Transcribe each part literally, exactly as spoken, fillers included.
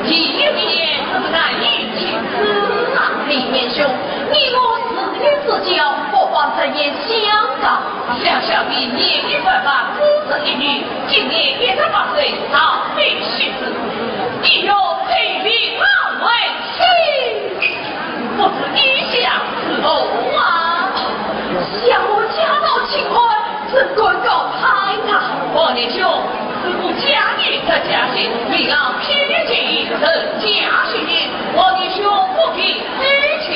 第一面是难以启齿啊。李贤兄，你我是友之交，何妨直言相告。想想你年逾半百，只是一女，今年一十八岁，尚未许字，你有配备哪位？不知意下如何啊？想我家道清寒，怎敢高攀他？王年兄，自古佳女得佳婿，未尝偏恋，人家须言。王年兄不必推辞。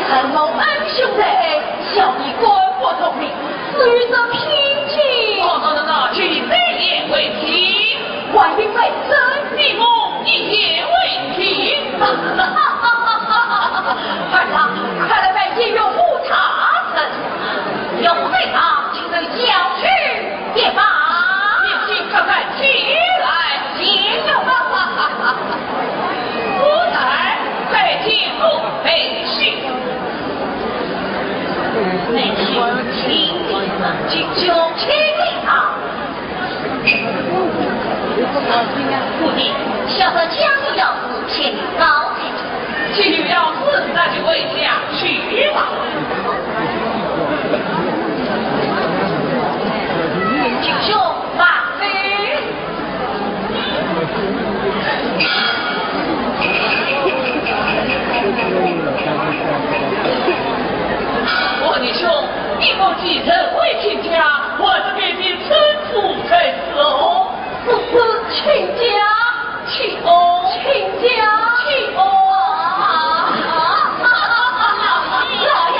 承蒙恩兄仁爱，小弟敢不从命，自有这品级。哦，那，那，那，请再言为凭。 外禀夫人，你我一言为凭。儿啊，看来拜见岳父大人。岳父在上，请受教授便罢。你先看看，起来。请。夫人，拜见父辈。 内亲，请进上，请兄，请进上。父亲，小侄家中要事，请告退。既有要事，那就回家去吧。请兄，慢走。 王年兄，你方才认为亲家，我这边的称呼才是哦。是，是，亲家。亲翁。亲家。亲翁。啊，老爷。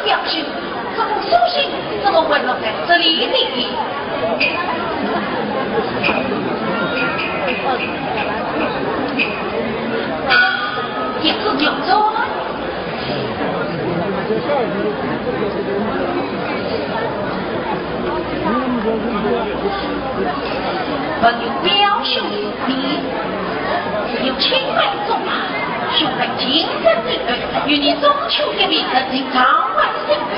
小心，这封书信怎么会落在这里的？也是有着。朋友表兄弟，有请来中啊，兄台今日之后，与你中秋节平日请早晚相会，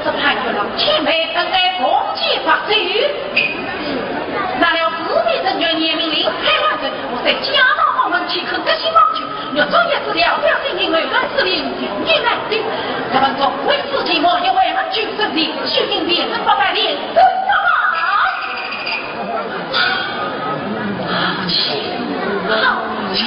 只盼月老千岁恩待共结法寿。拿了四面人员严明令、海兰人，我在家老房门去叩个新房去，月中也是了了的，因为本是临近于来的。咱们各位司机莫要为俺举身的，须听别人不敢连声不骂。好气，好气！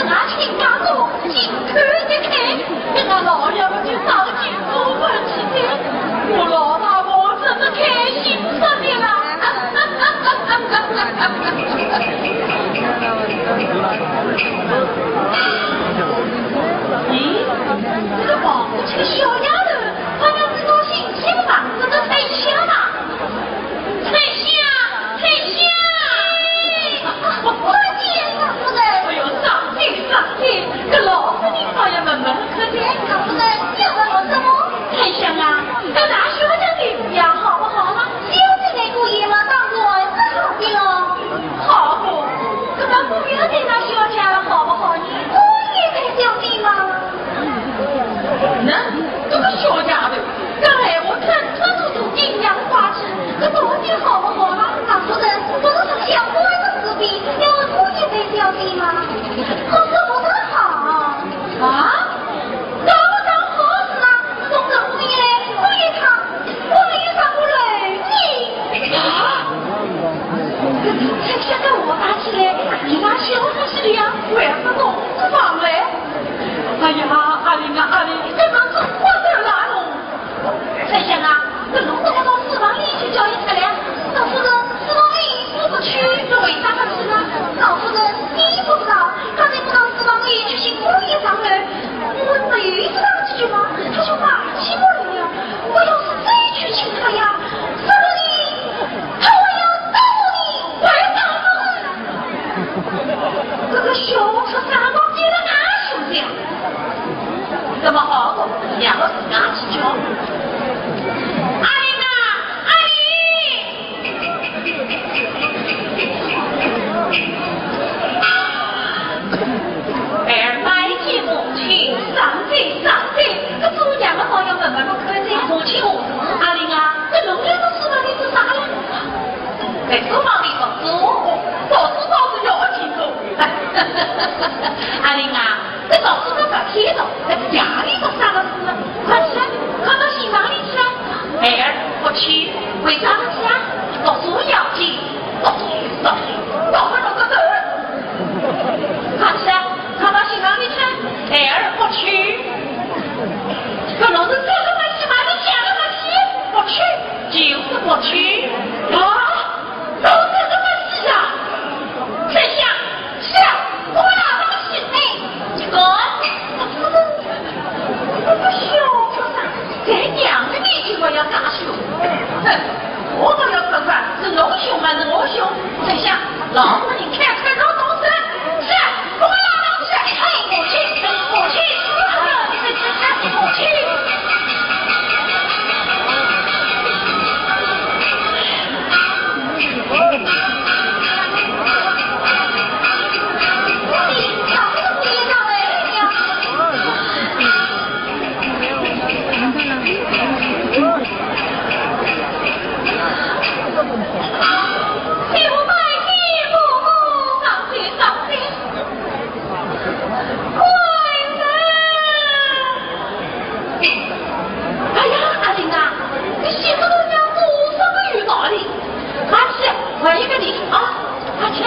拿起家伙进去一看，跟那老爷们就上去做饭去的，我老太婆真的开心死的啦！咦，这个跑过去的小丫头，好像是到新西兰的这个春香嘛。春香，春香！哎，我看见了，夫人。哎呦，伤心，伤心，这老夫人倒要问问看的。夫人，要问我什么？春香啊，这大小姐的病呀，好不好了？小姐那个也嘛当然是好的了。好不？那么顾月珍那小姐好不好呢？顾月珍小姐嘛。那，这个小丫头，刚才我看她都是阴阳怪气，这到底好不好啦？老夫人，这是属下官的事情，要问顾月珍小姐嘛。可是不大好。啊？ 找不到合适啊，送到屋里来，我一趟，我没有上过楼呢。啊？这才想到我打起来，你那小子是两块不动，不放嘞。哎呀，阿玲啊，阿玲，你这张嘴我都烂了。 春香啊，搿侬怎么到书房里去叫伊出来？老夫人，书房里我不去，这为啥不去呢？老夫人，你不知道，刚才我到书房里去请姑爷上来，我没有说几句话，他就骂起我来了。我要是再去请他呀，这个人他还要打我呢，我要打他。这个小畜生，我给了俺兄弟啊！ 这么好，让我自家去叫。阿玲啊，阿玲！孩儿拜见母亲。伤心，伤心，这做娘的好要问问看看母亲何事。阿玲啊，这侬来到书房里做啥了？在书房里读书，读书倒是要紧的。阿玲啊， 这早知道白天了，这夜里做啥个事？快起来，快到书房里去啊！孩儿不去。为啥不去啊？读书要紧，读书，读书，读不落个头。快起来，快到书房里去。孩儿不去。搿侬是做了不去，还是想了不去？不去，就是不去。啊？ 都是这个戏啊！春香，香，我拿这个戏，哎，你看，这个小畜生，在娘的面前我要打凶。哼，我不要说啥，是侬凶还是我凶？春香，老夫人开口让动手，去，给我拉上去！哎，我去，我去，我去！ 哎呀，阿玲啊，你媳妇都讲多少个有道理，快去，换一个地方啊，快去。啊，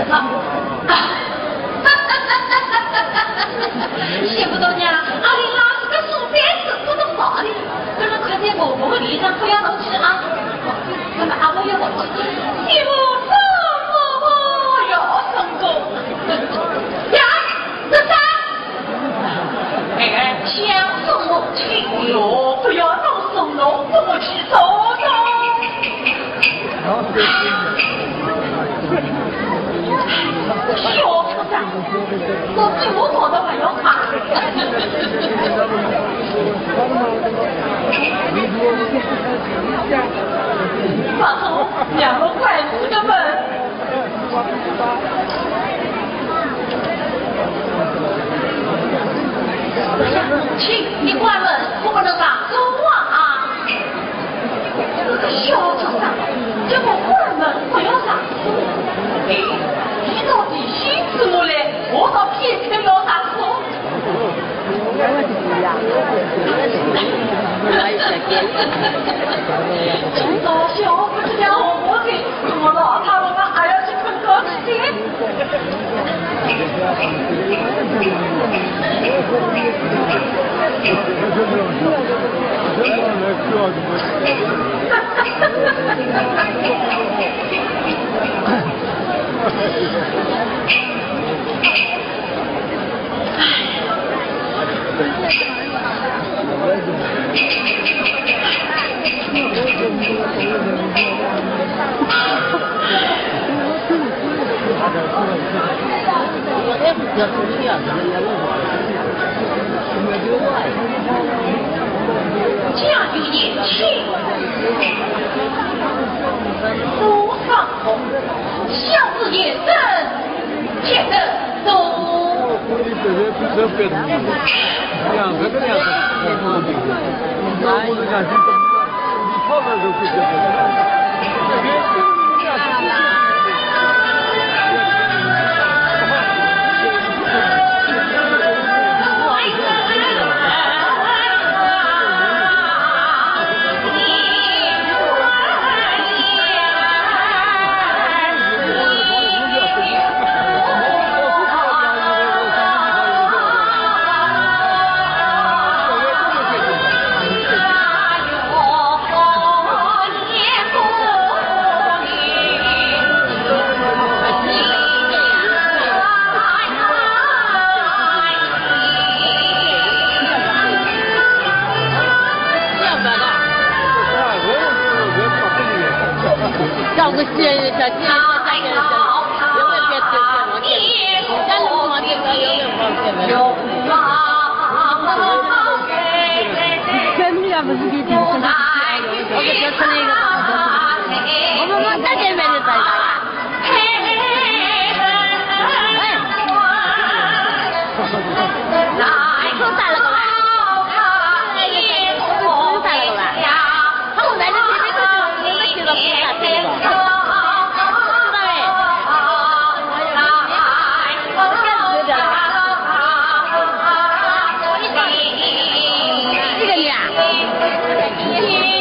啊，啊，媳妇都讲，阿玲啊，是个书呆子，不懂道理，跟着快点，我，我们地上不要动去啊。 那么阿婆要我去，媳妇，师傅要成功。呀，这啥？哎，想什么去？哟，不要动手，弄不过去，走，走。小畜生，我比我跑得还要快。把头两个拐子个门。去，你关门，我不能打手啊！这个小畜生，叫我关门不要打手。哎，你到底姓什么嘞？我倒偏偏要打手。 今朝小姑娘，我，我老太婆还要去困觉去。驾云也轻，坐上车，小子也真，也真。 这个你啊，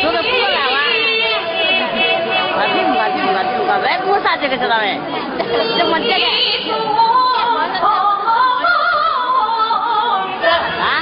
做得不错了哇。啊，挺不错，挺不错，挺不错，来，我啥这个知道没？这么这个。啊？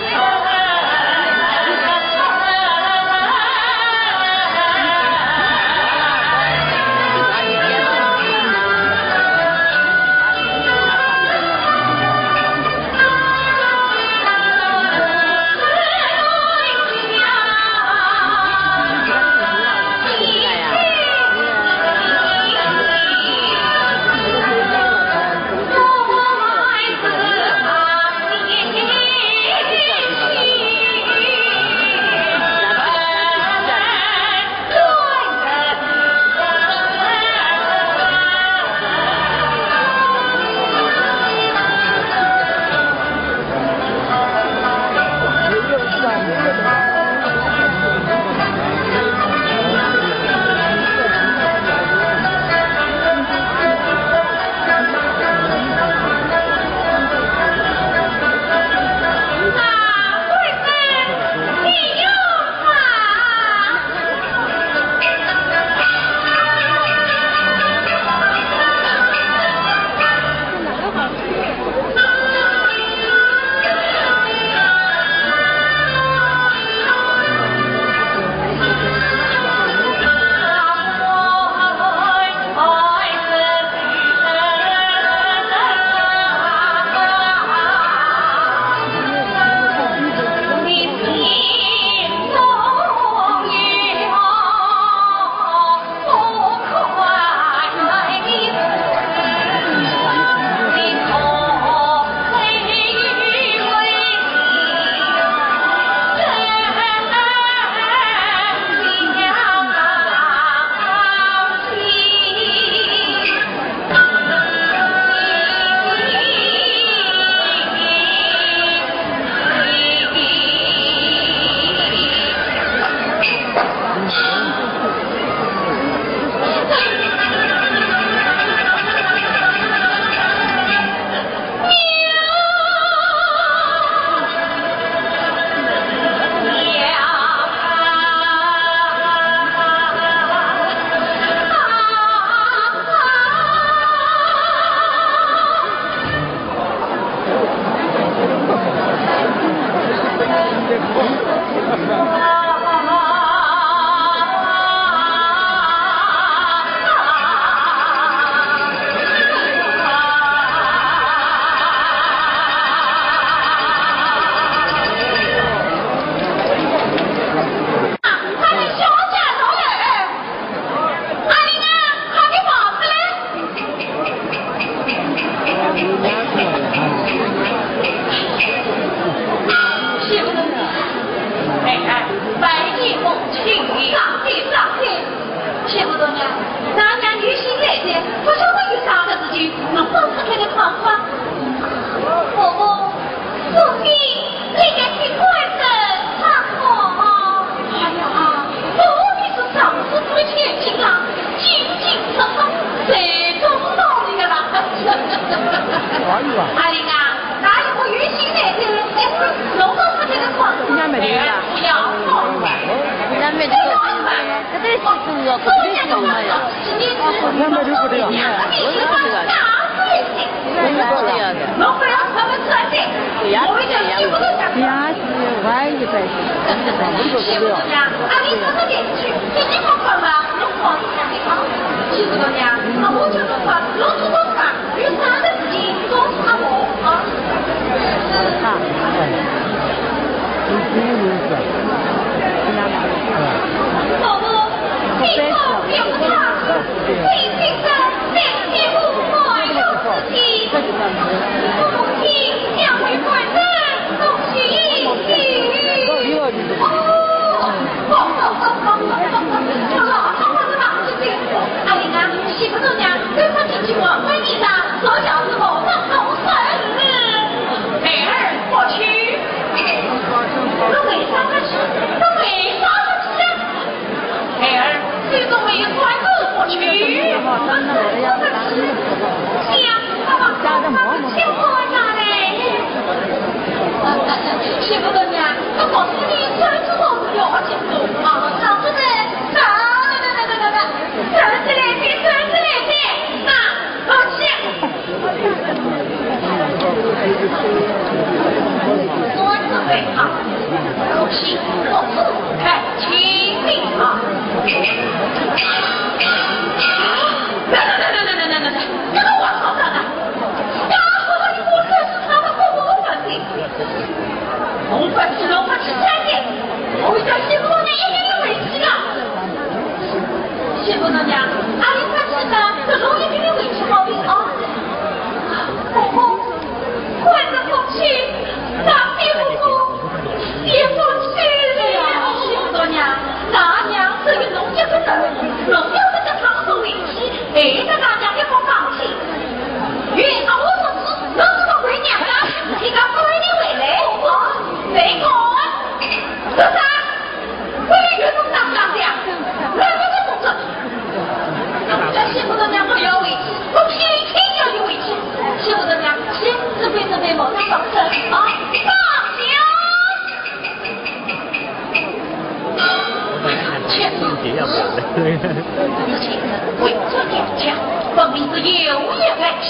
哎，哎，拜见母亲。上去，上去。谢府大娘，大娘有信来哉，不晓得有啥个事情，侬说说看看吧。婆婆， 父亲，你该去看看，好不好？哎呀，我的是上次最天晴啊，金金生生，谁都不到你的了。哎呀。阿玲啊，哪有我有心来的？哎，弄到他这个房子，人家没得了。哎，不要吵。人家没得了。这个是主要，不是主要呀。人家没得不得了。孩儿，这个为官不去，不去，想把他们请回家来。谢府大娘，我告诉你，这是我们要进步啊，上次的，那那那那那那那，站起来，站起来，啊，好起。 谢府大娘，阿玲发现了，这容易给你委屈毛病啊。婆婆，快点过去，让姐夫过，姐夫去了。谢府大娘，大娘只有侬一个人，侬要是叫他们回去，哎，那大娘也不放心。云阿我说是，侬这个回娘家，人家不会回来，哦，没管，是啥？ 为了有种当当的呀，我不是工作。这谢府大娘不要委屈，我偏偏要你委屈。谢府大娘，先这边这边，我当当真啊，放下。确实，这些人为做娘家，分明是有意来气。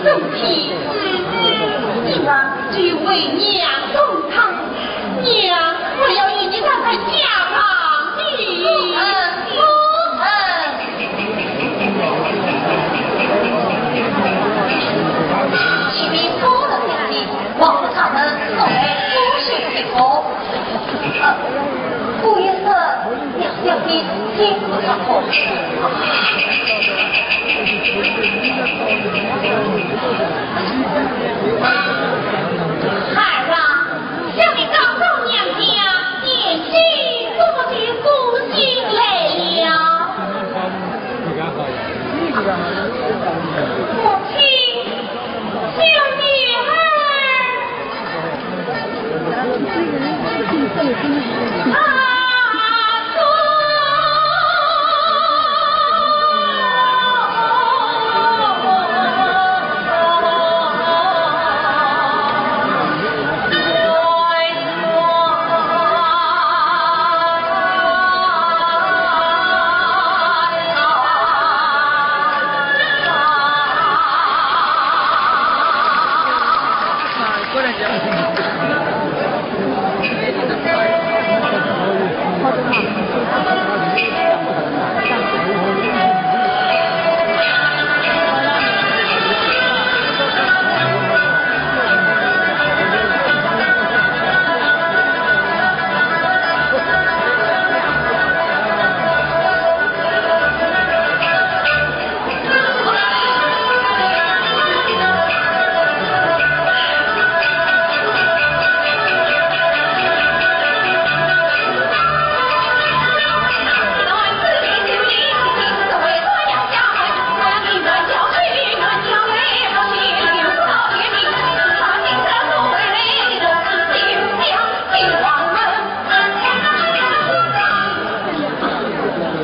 身体，今晚就为娘送汤，娘，我要与你站在家堂里。嗯，嗯。启禀夫人，王府上人送来不幸的福。 呃，姑爷说，娘娘的心不好。孩儿啊，想你刚到娘家，念起我的父亲来了。母亲，小女儿。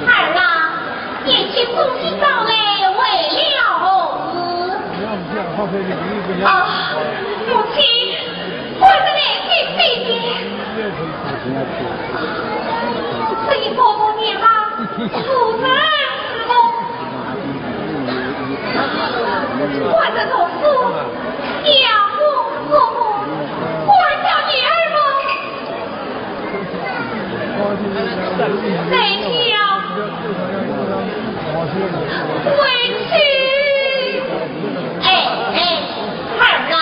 儿啊，年轻夫妻早来为了何事？啊，母亲，我是来请罪的。所以婆婆娘妈，出门之后，我这种事，要我婆婆，我叫女儿么？ 在家委屈。哎，哎，孩儿啊，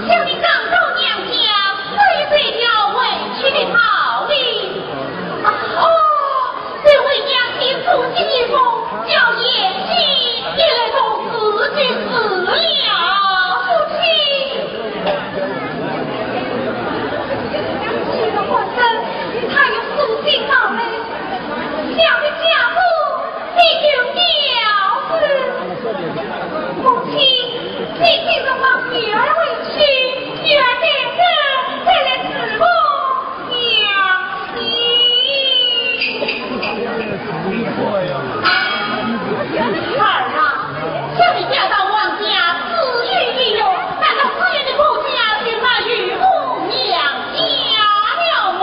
想你刚到娘家，所以才要委屈的道理。哦，这为娘的父亲一封，叫贤妻也来同自己死了。母亲。 他有书信到来，想的家父，你有了事。母亲，你今日望女儿回去，女儿待着再来侍奉娘亲。儿啊，想你嫁到王家，自有一用，难道自己的婆家就那与我娘 家了么？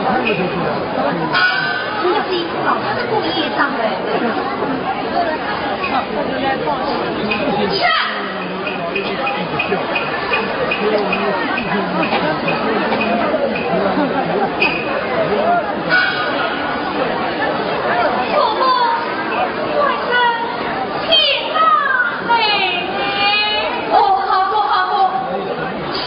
你是老师的故意上来的。是。我们晚上请他来。哦，好的，好的。是。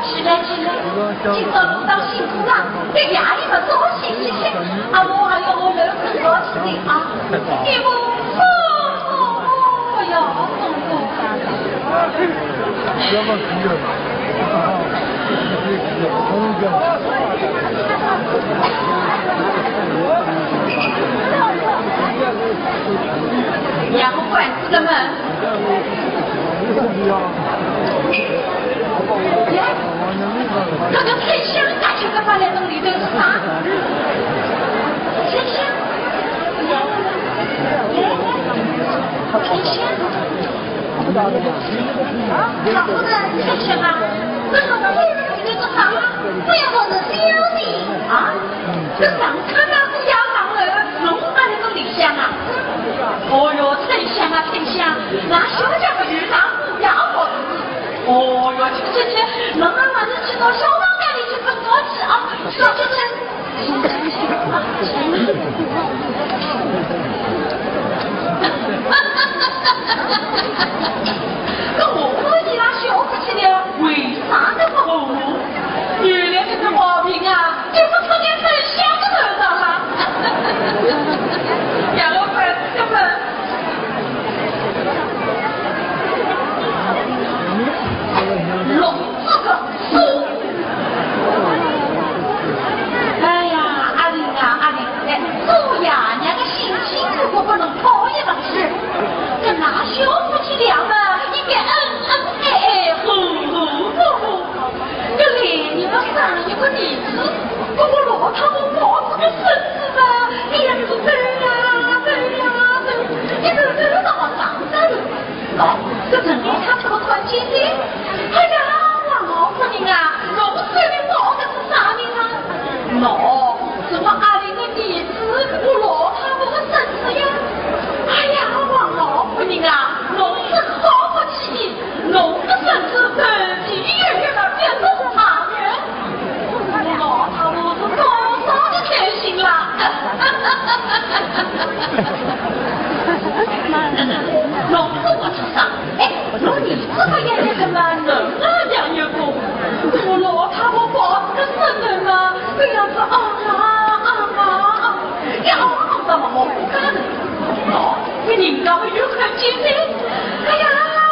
起来，起来，今朝弄到辛苦了，在夜里嘛多歇歇歇，阿婆还要我来很高兴的啊。你们不要送我。两个管子的们。 搿个春香哪去个法来弄里头是啥？春香，春香，啊，老夫人，春香啊，搿个里头是啥？不要我是标的啊！ 搿上趟那是夜上楼，侬还辣搿里向啊？哦哟，春香啊，春香，那小姐个遇上不要好事。哦哟，去去去，侬啊，还是去到小房间里去困觉去啊，去去去。搿我伊拉笑出去了，为啥搿么哦？原来搿个毛病啊， 就是出在春香个头上了。杨老板，这么，弄这个书。哎呀，阿玲啊，阿玲，哎，做爷娘的心情如果不能好一上去，跟那小夫妻俩嘛，应该恩恩爱爱，和和睦睦。 搿来年么生一个儿子，搿我老太婆抱仔个孙子嘛，一样是走呀走呀走，一走走到上山了。喏，搿正好他这个看见的，哎呀，王老夫人啊，侬手里抱的是啥人啊？喏，是我阿玲的儿子，我老太婆的孙子呀。哎呀，王老夫人啊，侬真好福气。 弄得孙子头皮圆圆的，变成大人。老太婆是多少的开心啦！弄得我出生，哎，弄你这个眼睛怎么能啊养一个？我老太婆抱这个孙子嘛，这样子啊啊啊啊！ 呀，怎么好看呢？喏，你人家没有看见呢。哎呀，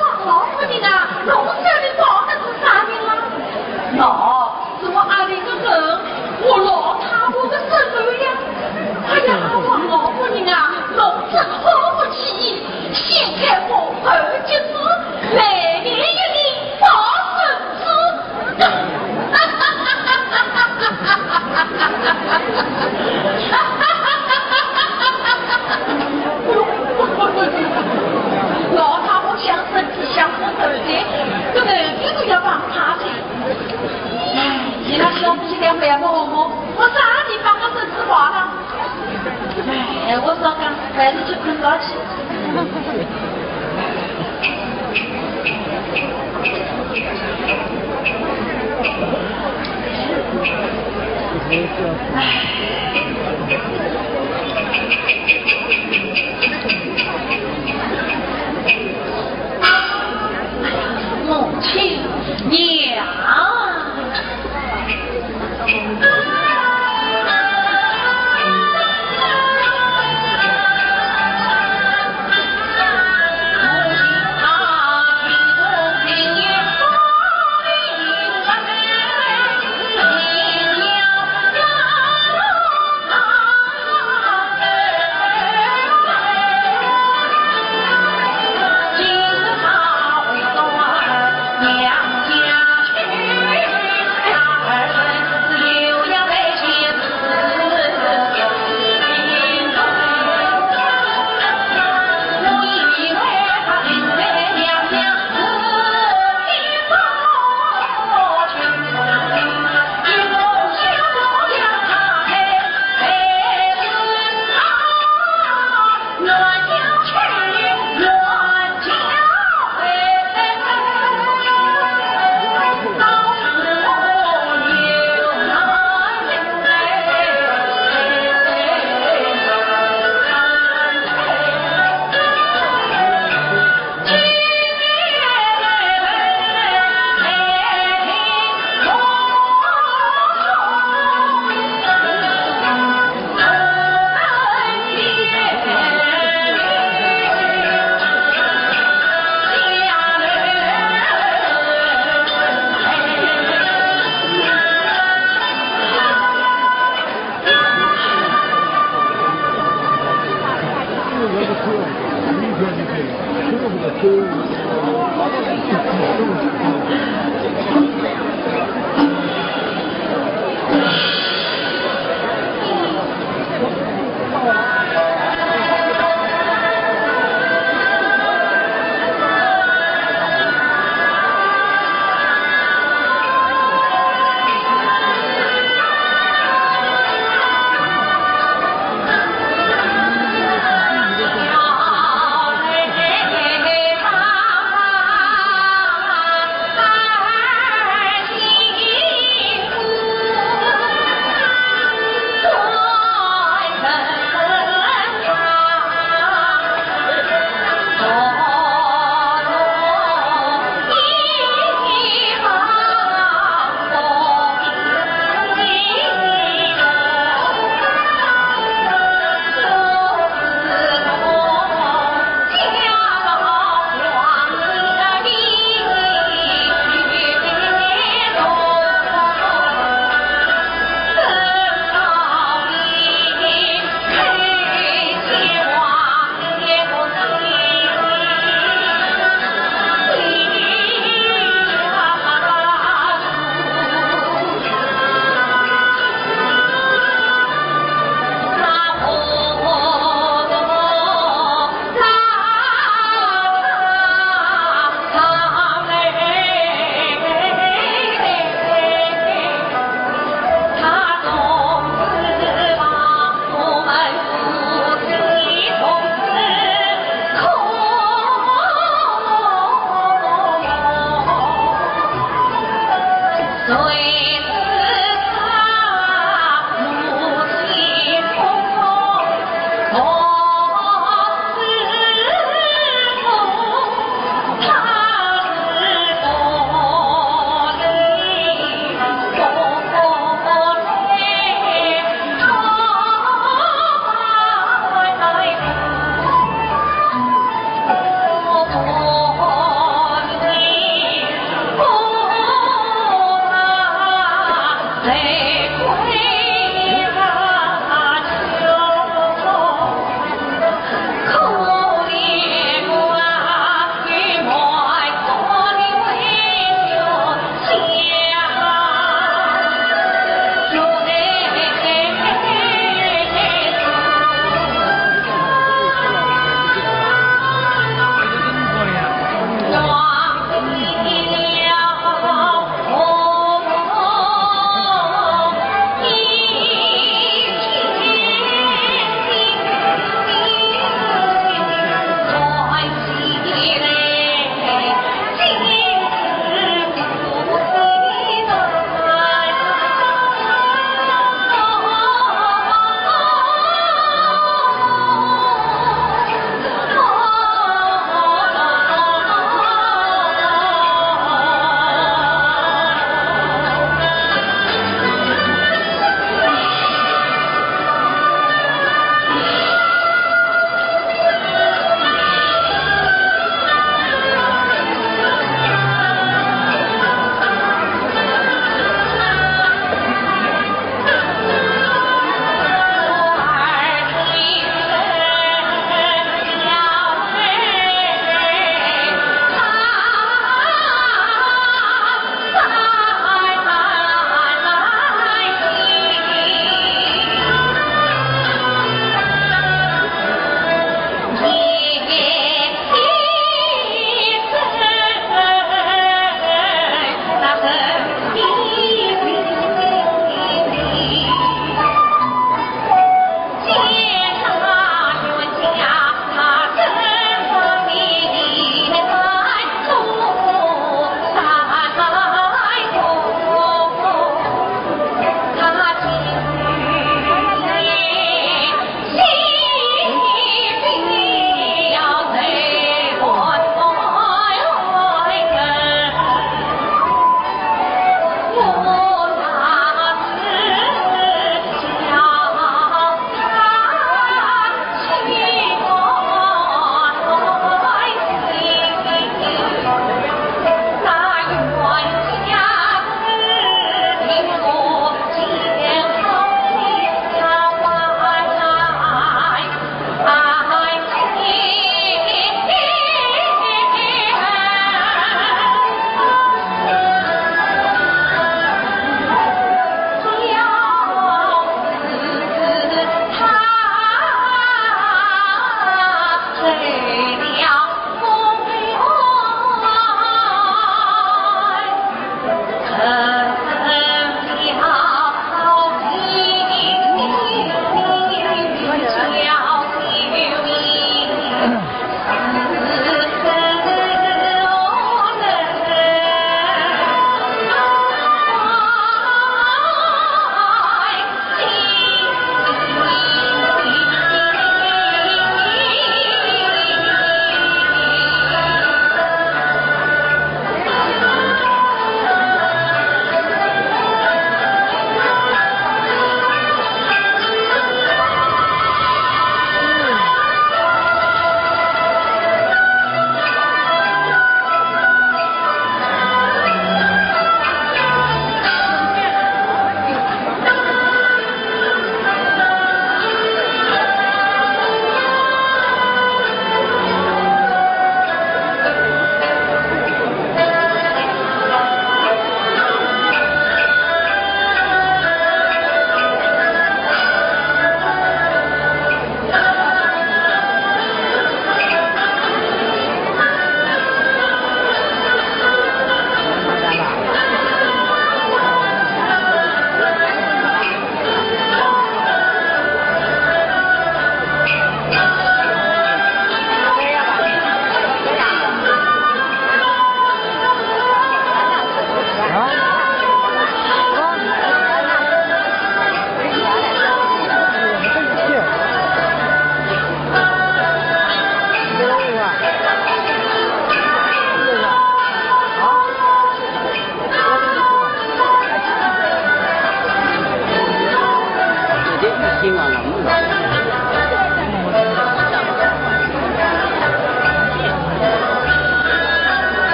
王老夫人啊，侬手里抱的是啥人啊？喏，是我阿玲个人，我老太婆的孙儿呀。哎呀，王老夫人啊，侬真好福气，先开封后集资，来年一年抱孙子。 老太婆想生气，想生气，这个人都要帮她的。哎，伊拉小姑娘白目，我啥地方个孙子抱了？ 哎，我说讲，还是去困觉去。哎，母亲娘。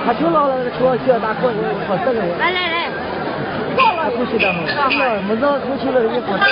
他就老了，说需要打过去，好这个。来来来，过了。不知道，那没到过去了，也好这个。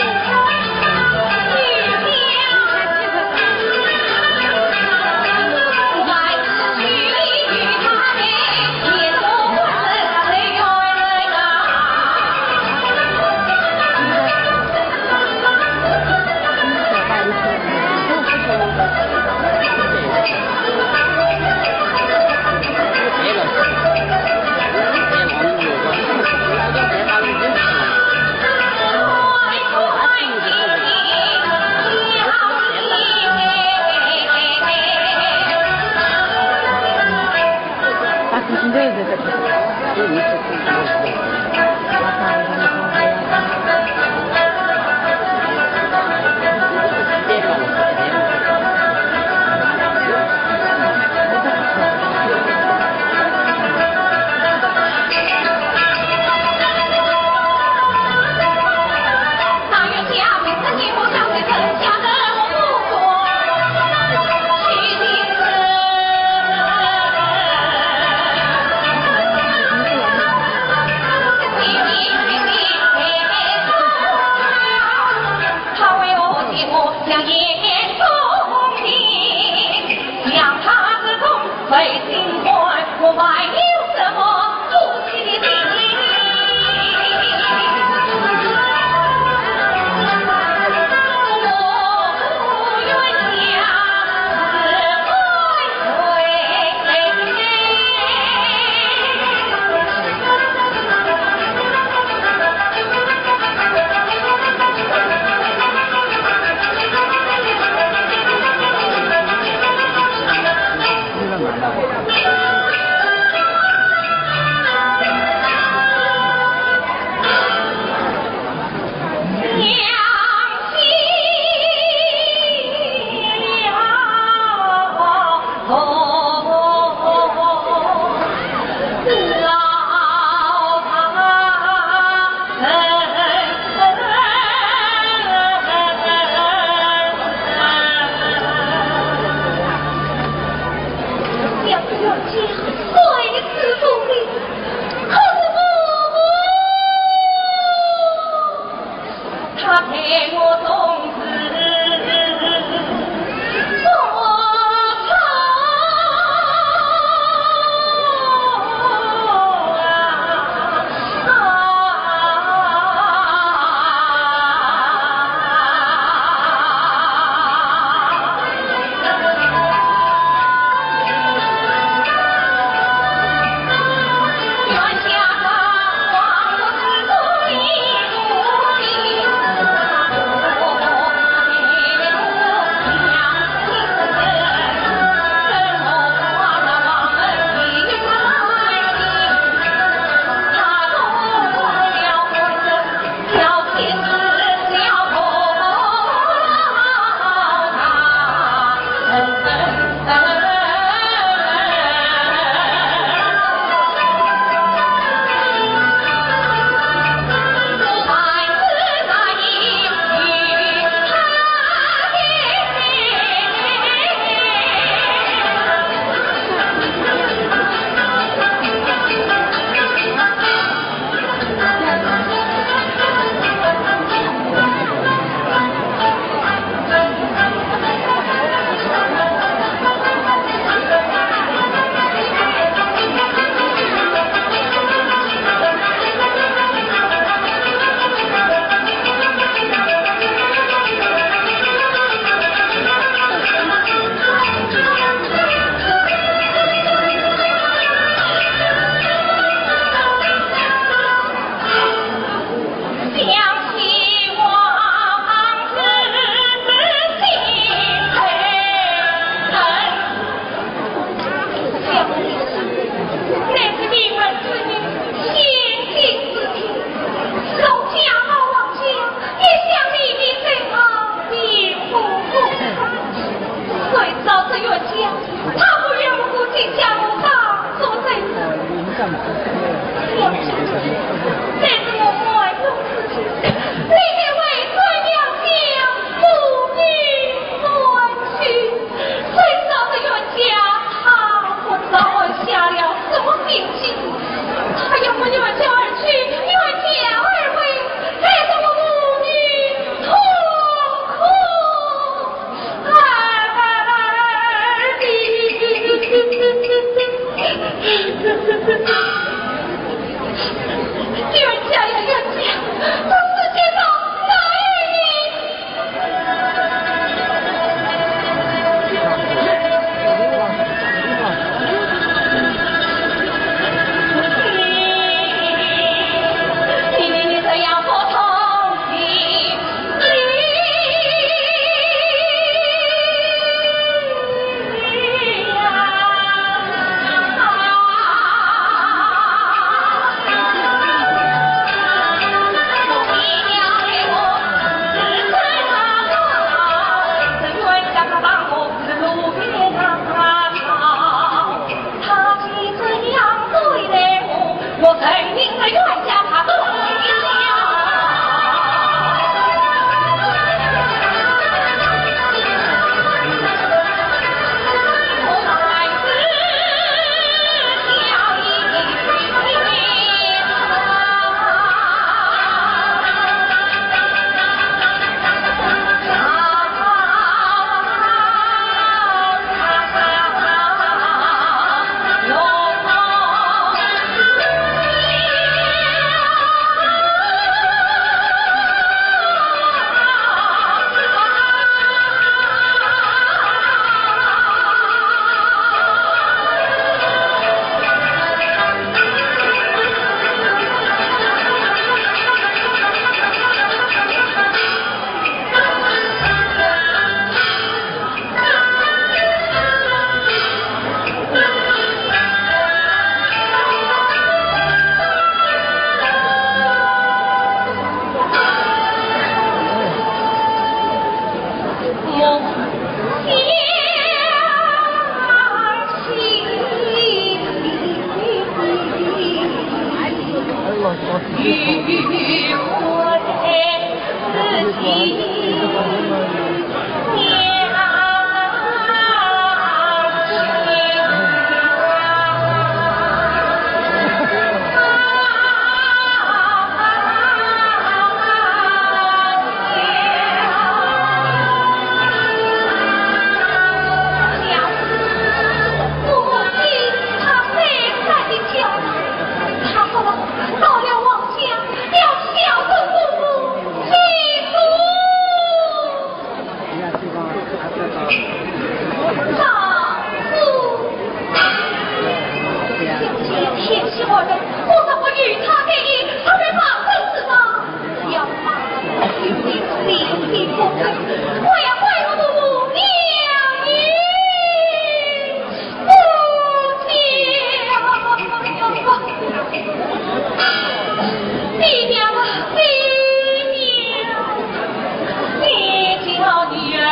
天喜我人，我怎么与他结义？他在马上之上，要马上去，你不肯，我要怪我母娘与母娘。爹娘啊，爹娘，你叫女儿。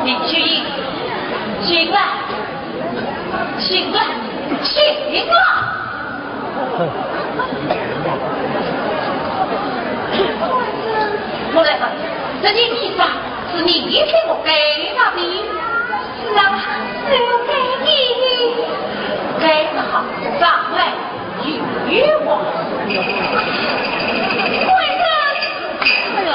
林秋英，醒来，醒来，醒来！我来问，这件衣裳是你给我盖的？是啊，是我盖的。盖得好，上来。 与我。贵人！哎呀！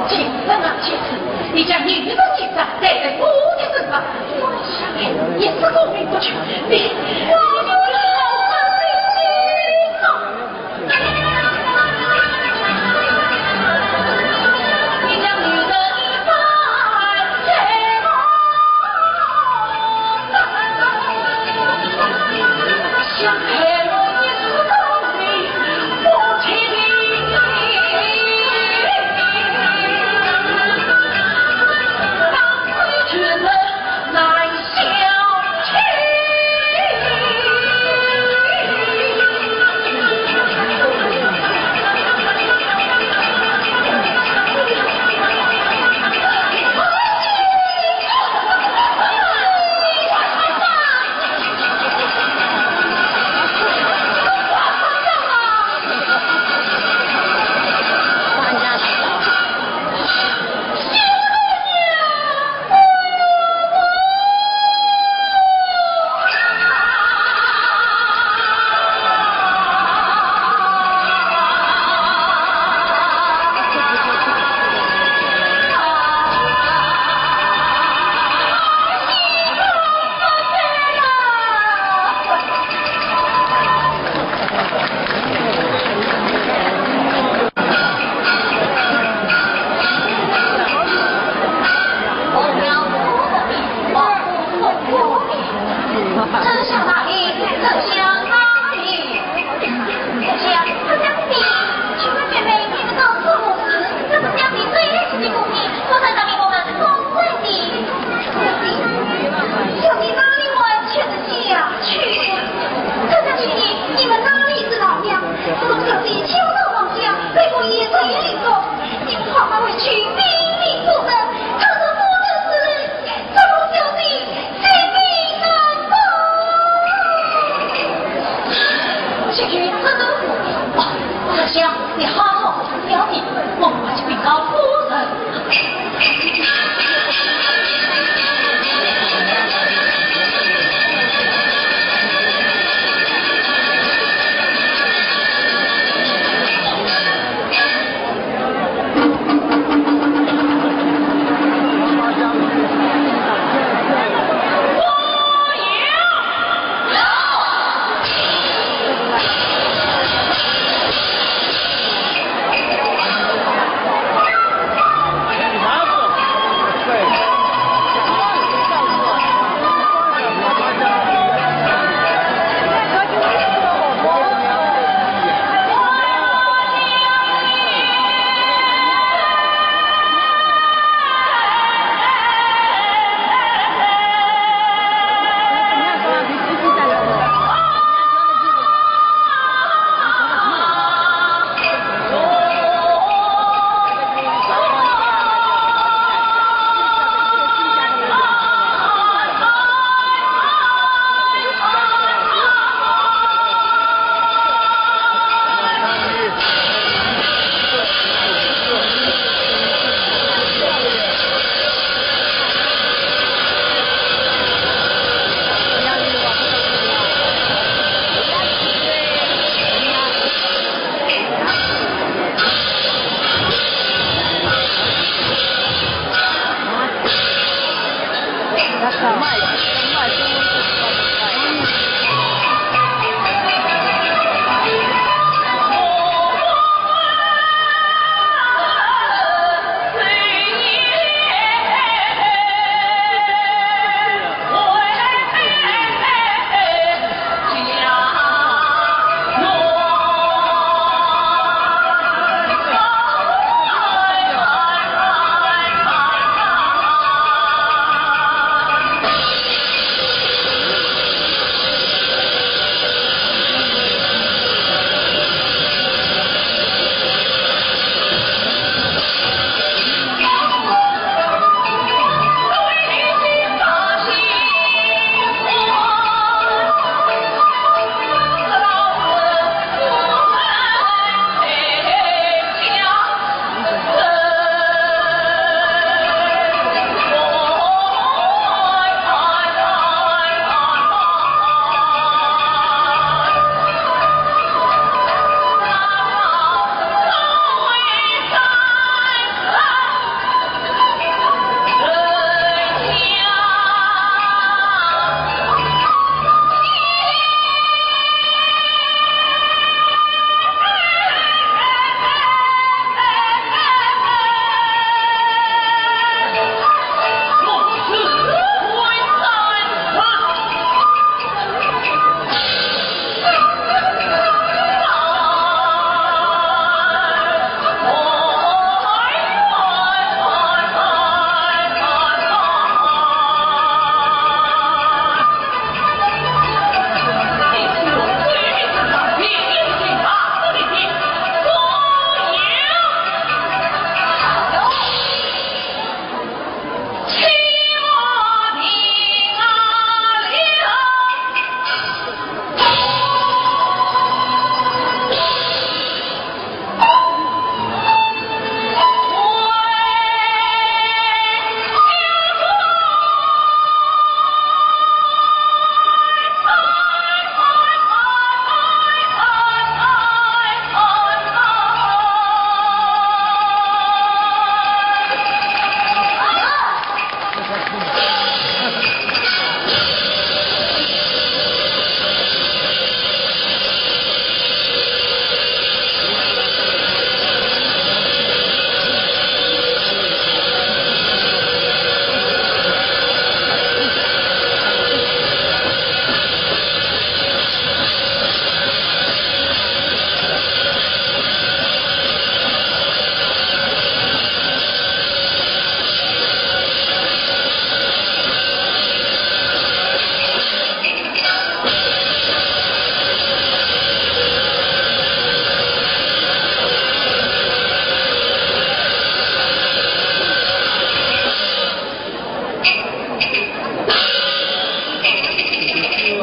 起身啊，起身！你将女人的衣裳盖在我的身上，我也是过意不去。你，你，你，你好狠心啊！ 走向哪里？走向哪里？走向这家的。秋妹妹，你们告诉我是，这是家里最爱吃的果品，我在这里我们送给你。小姐哪里还吃得下去？这家的，你们哪里知道呀？这个小姐秋到王家，被我一手一手，你们好好回去禀明不得，她是不得死人。 这个小姐性命难保。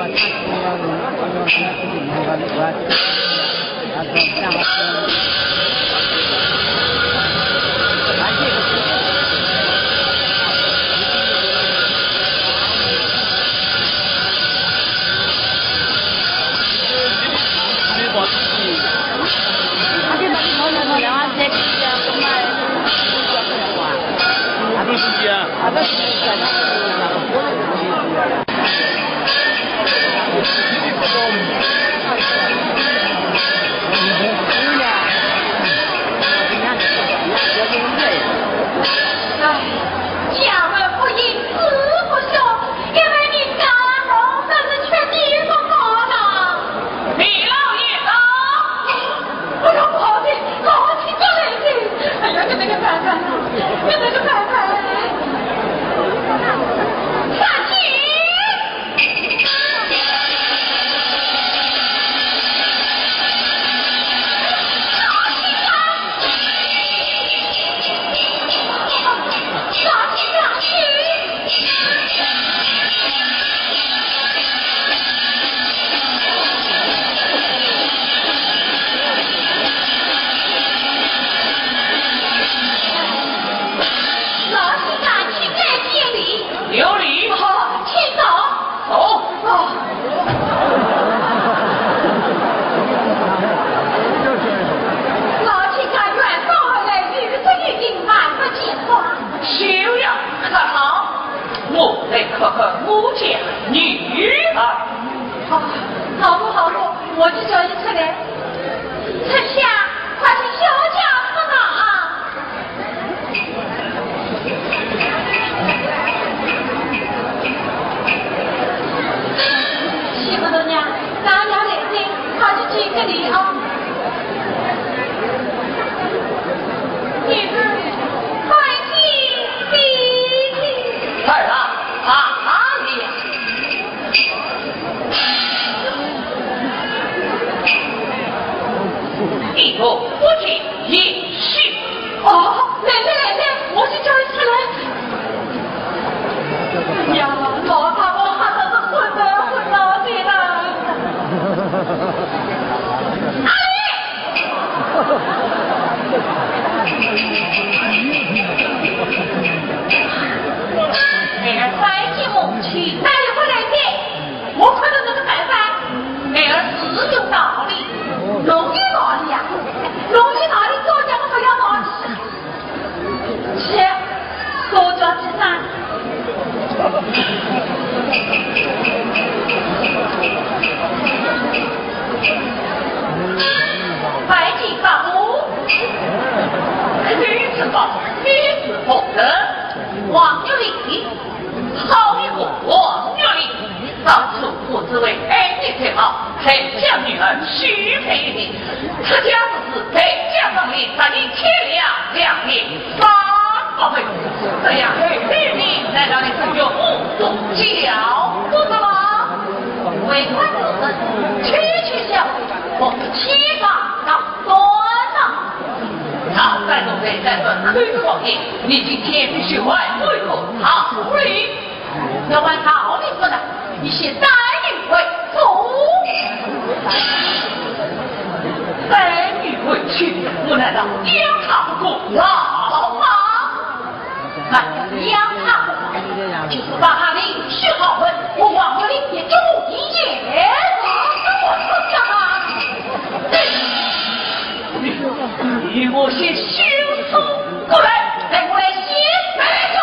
哎，家门不幸，子不孝，一代名家，真是缺德不好呢。李老爷到。哎呀，不好的，老亲家来了。哎呀，搿哪个办法呢？搿哪个办法？三姐。 老先生，请来见礼。有礼。哦，请坐。坐。哦。老先生远道而来，有失远迎，万不见谅。休要客套，我来看看我家女儿。啊，好不好？我就叫你出来。 春香，快去小姐说话啊！媳妇大娘，大娘来哉，快去见个礼啊！女儿，拜见爹爹。儿啊，啊，啊，你。 你我不见也罢。哦，来来来来，我去叫伊出来。哎呀，老太婆吓得是昏头昏脑的了。阿妹！哎呀，拜见母亲。哪里会来的？ 我看到这个办法，孩儿自有道理。侬有道理呀？侬有道理，早叫我不要道理。去，多叫几声。拜见伯母。女子伯母，女子伯母，王玉林。 好一个王玉林！当初我只为爱你才好，才将女儿许配于你。出家之时，在家堂里，十年天良，两年三宝贝。这样配配你，难道你是有不忠孝？不是吗？为官之人，区区小事，我们千万当端呐。 老祖宗在这口口告诉你，你今天必须还我一个道理。要还道理不成，你先带女回府。带女回去，我难道养她不成？老妈。 哎，养她不成，就是把她另娶好门，我王文林也一无意见。我说啥？你，你我先休说。过来，来，我来先来一个。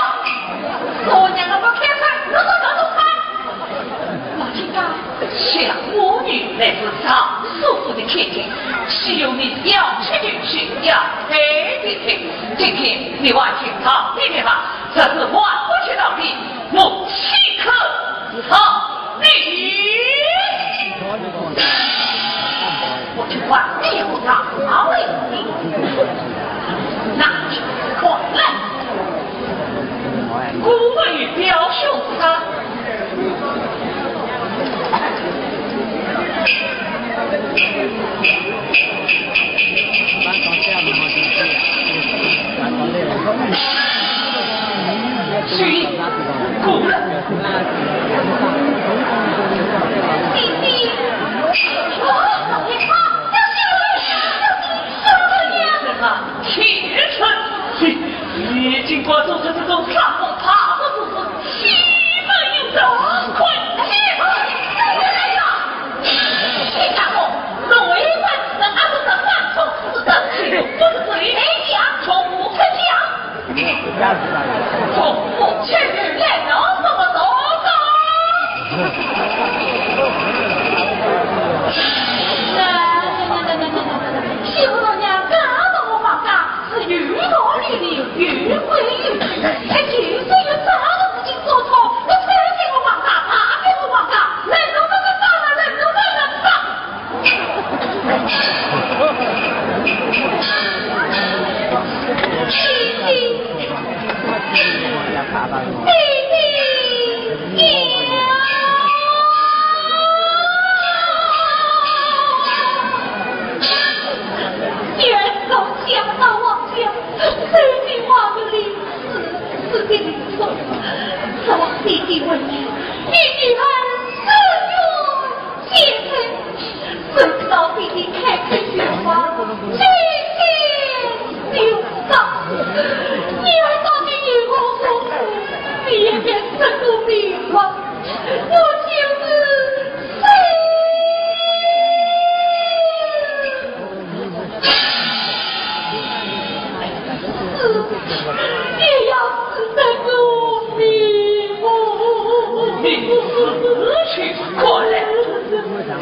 我娘的不开口，我说啥都开。老亲家， 想我女乃是尚书府的千金，岂有你要娶女婿要配的亲？今天你还去讨你爹吧，这是还不去道理，我岂可饶你？我去还你，我饶你。拿去，快来！姑母与表兄他 谁？姑母。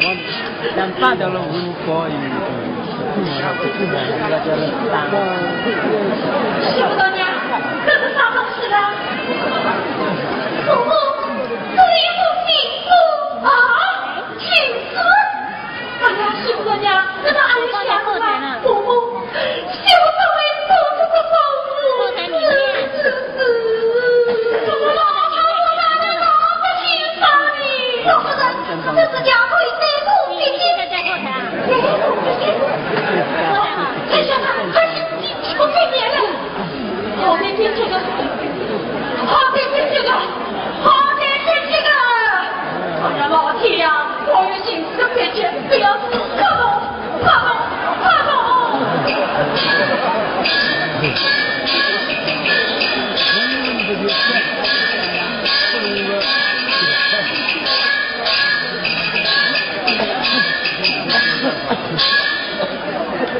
想办到了无可以。媳妇大娘，这是啥东西啦？婆婆，这里有封情书啊！情书？哎呀，媳妇大娘，这个还有写什么？婆婆，媳妇不会做这个好事。是，是，是。我老婆，我老婆，我不听话的。老夫人，这是家规，谁都不听。 哎，快点，快点，我快点这个，快点这个，快点这个！哎呀，老天呀，我有心思的脾气，不要死，快动，快动，快动！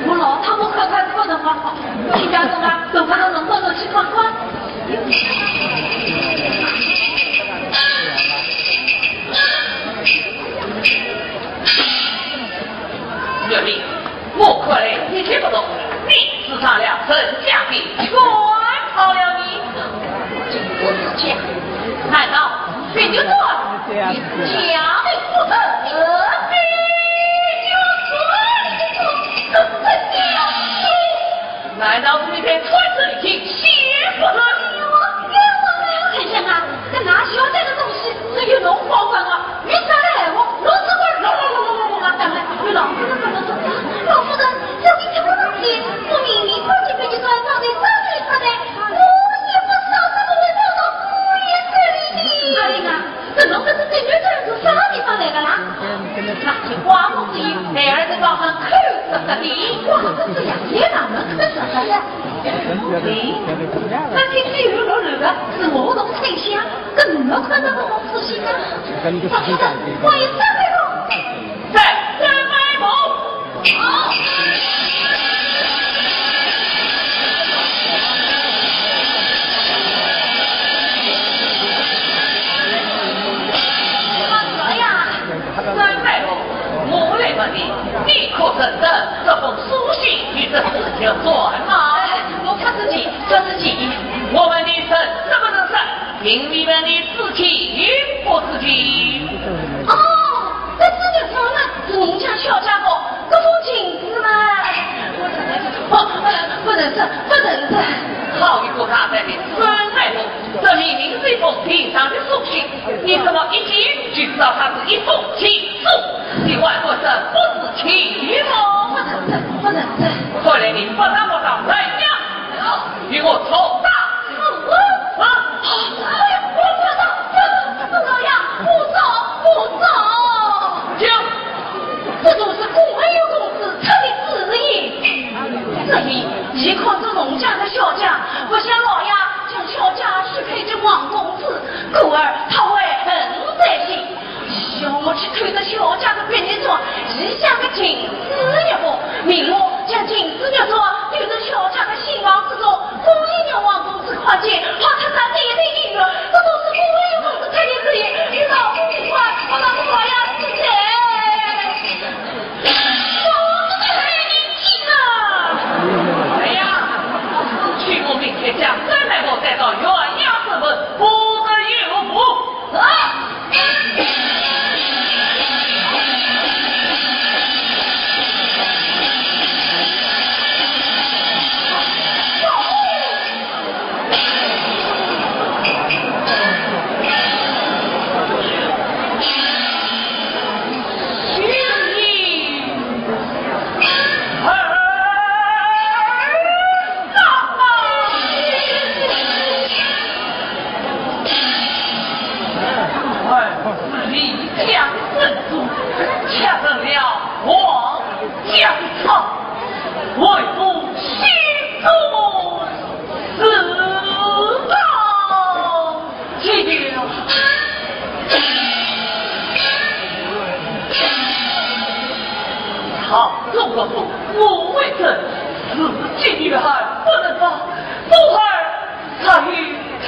我老太婆快快哭的话，你家中啊，等不到能够去看看。月明，我看来你听不懂，你是上了人家的圈套了呢。我是讲，难道 你就说，你是假的不成，何必就说你的不是真的？难道是你在揣测离间，陷不成？冤枉啊！丞相啊，搿拿小姐的东西，只有侬保管啊，你啥个闲话，侬只管隆隆隆隆隆隆啊，当然，有老夫人不能说，老夫人，这是什么问题？我明明看见被你端上的，上去一看呢，我也不晓得我会跑到姑爷这里的。阿玲啊， 搿侬搿只对牛头是啥地方来的啦？那些花木之语，孩儿在网上看着的。哇，这是杨家大门的啥呀？咦，那天天有落雨的，是我同丞相，跟侬看到我同事情啊？我也三百多。在三百多。 三百六，我来问你，你可认得这封书信与这字条吗？哎，我不知情，不知情。我问你认得不认识？明明问你知情不知情？哦， 搿字条上呢，是侬家小姐的搿封情书嘛。哦，不认识，不认识。好一个大胆的孙太公，这明明是一封平常的书信，你怎么一见就知道它是一封情书？你还不是不知情吗？不认识，不认识。看来你不打不到人呀。 与我同打。啊！哎呀，我不打，不打，老爷，不打，不打。停！这都是顾文友公子出的主意。这一，既看中农家的小姐，不想老爷将小姐许配给王公子，故而他怀恨在心。 想我去偷得小姐的碧玉簪，一下个情书一封，命我将情书玉簪丢在小姐的新房之中，故意让王公子看见，怕他再对你有怨，这都是顾文友公子出的主意，与老夫无关，我老夫老爷自在。我不得你听啊！哎呀，去我明天将三太婆带到县衙审问，不得有误。 儿子李将生死，却成了黄江草，为父心中自豪。这个，好，中国父，我为证，是今女孩不能放，不儿 他与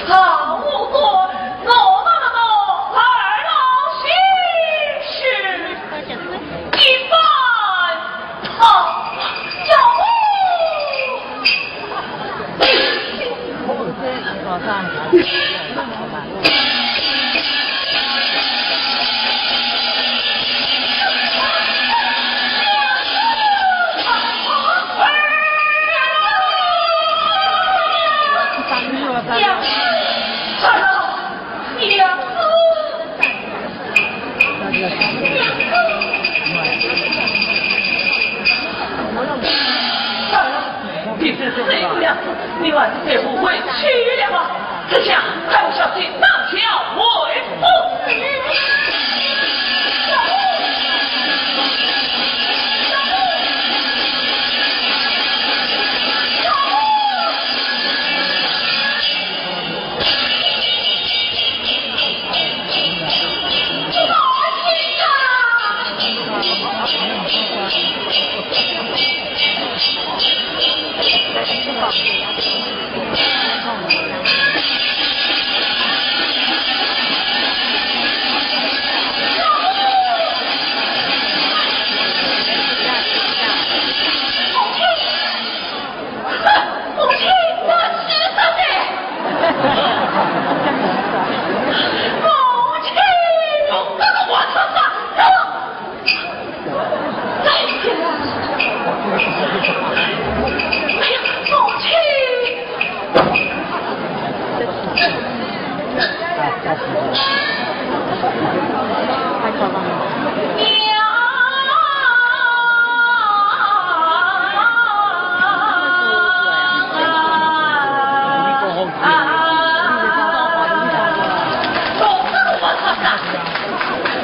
他无关，我那么多儿郎心事。这个样子，你还是再不回去了吧？这下快为小姐当桥回府。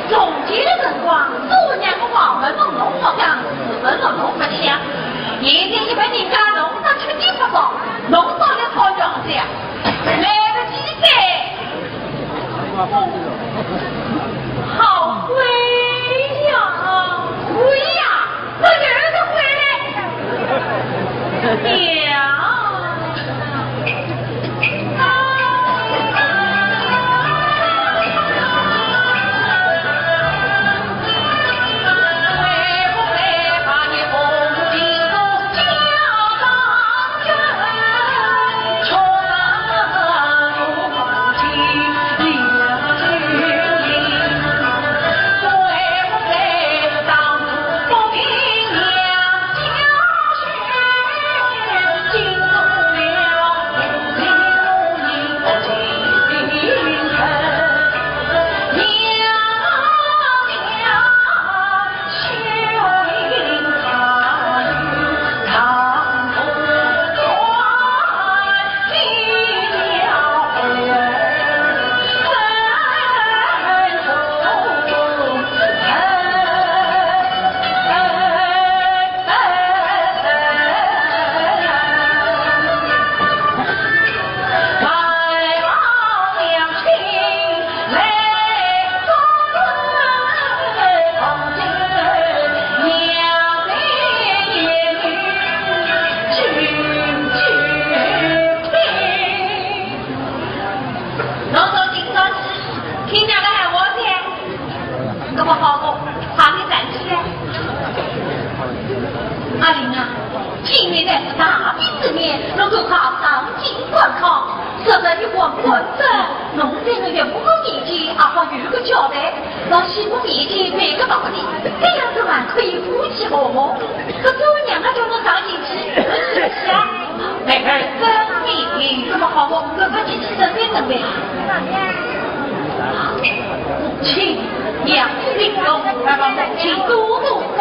从前的辰光，做娘个望门弄侬勿讲，是门弄侬勿响。现在一般人家弄得吃力不讨，弄到了好样子呀，来不及噻。好贵呀，贵呀！ 我儿子回来了。娘。侬说今朝是新娘个闲话噻，搿么好个，快点站起来。阿林啊，今年乃是大比之年，侬赶快上京赶考，说着一光官职，侬这个岳母年纪，阿好有个交代，到媳妇面前摆个道理，搿样子还可以夫妻和睦。可做娘个叫侬上京去，是不是啊？ 孩儿遵命。搿么好，我赶快进去准备准备。母亲，娘子令我，请多多照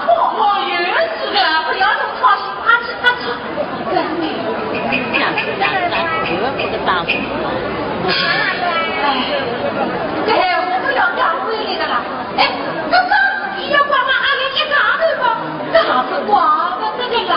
顾。我有事的，不要弄操心，快去，快去。遵命。这个丈夫。哎，这还不要讲规矩的啦。 哎，搿张伊要挂到阿林一家头吧，搿还是怪勿得个啦。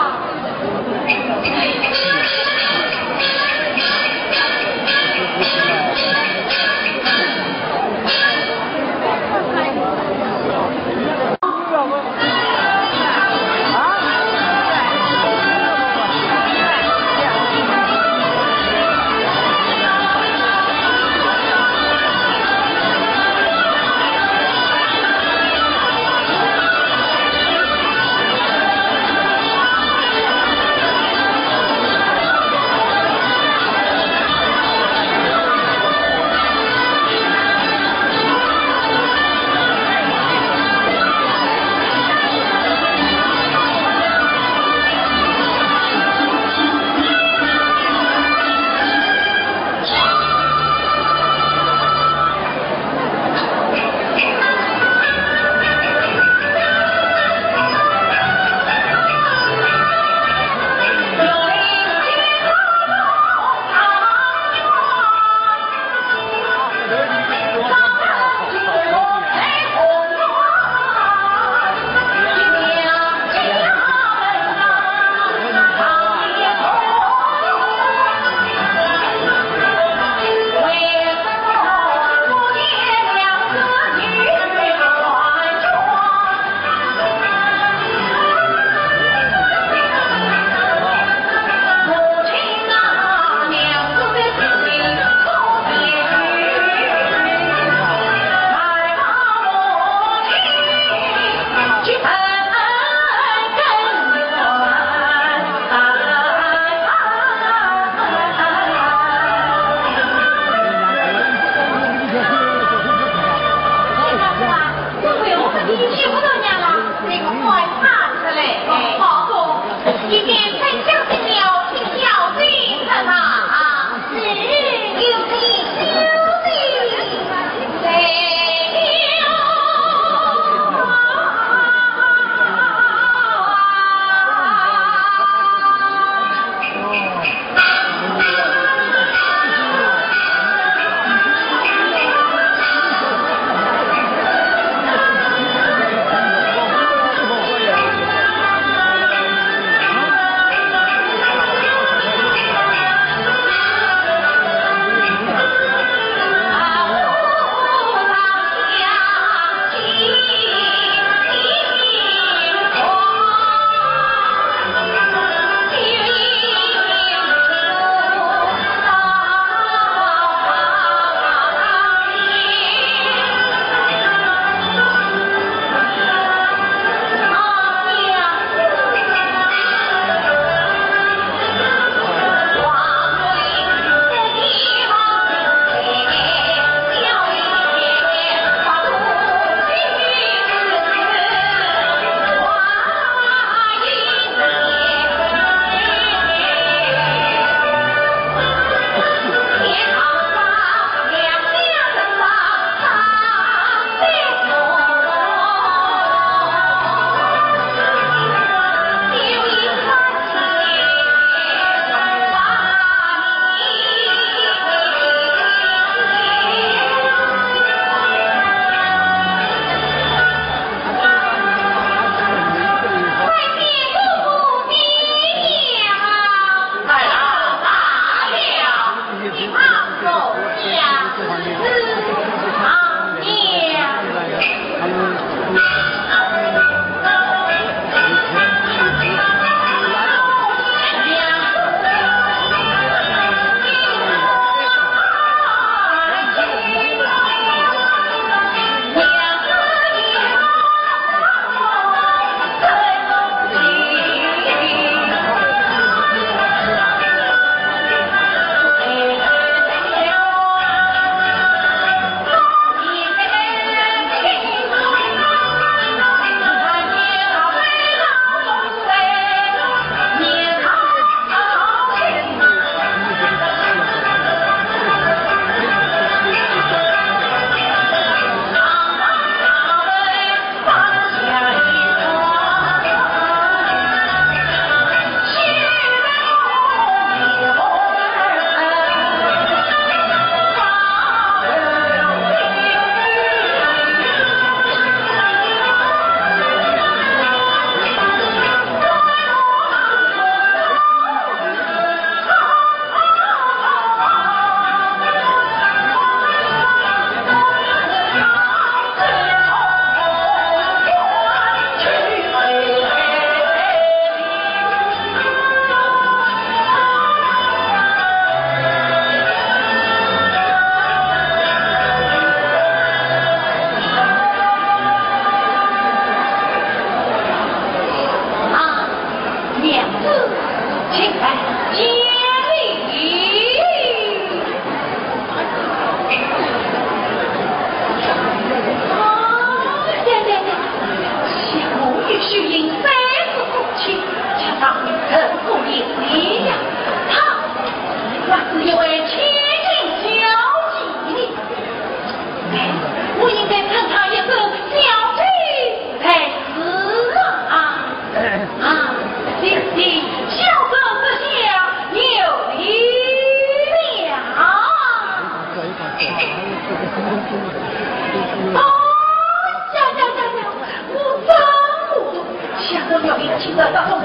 这个是头名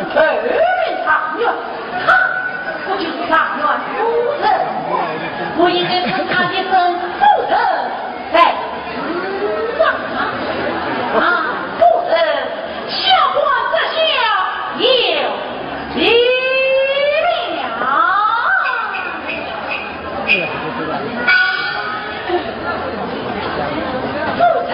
状元，他不就是状元夫人？我应该称他一声夫人才是啊！啊，夫人，下官这厢有礼了。夫人。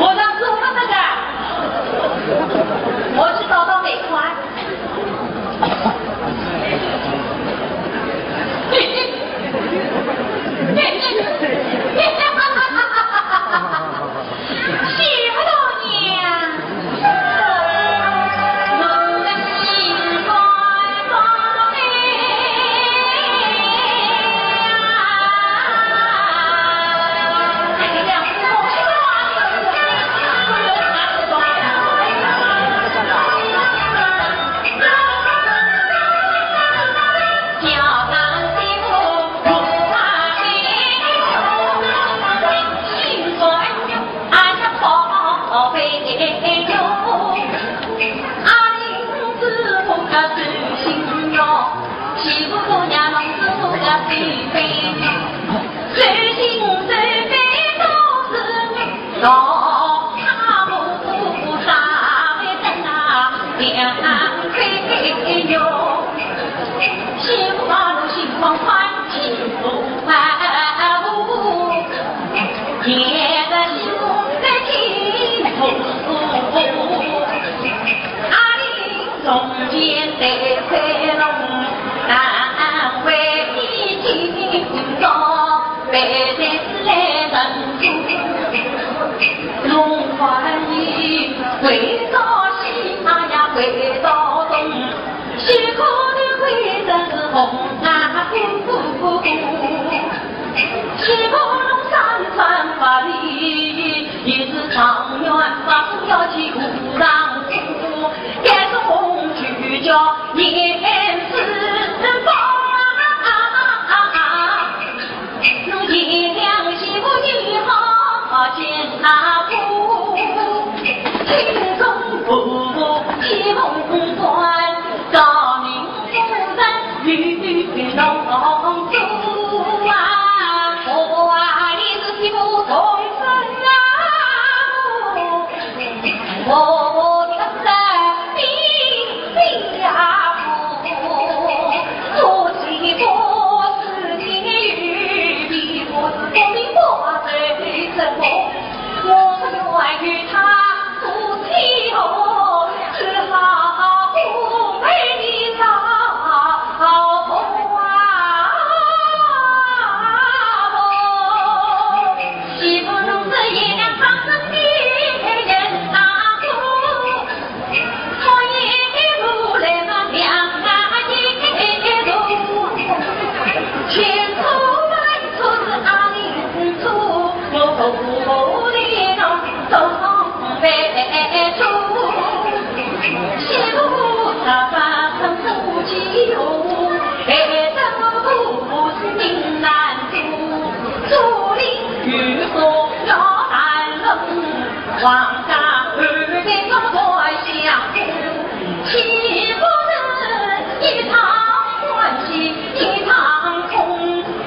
我那是我们那个，我去找到美国。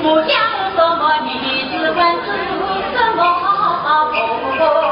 我讲什么你只管做什么。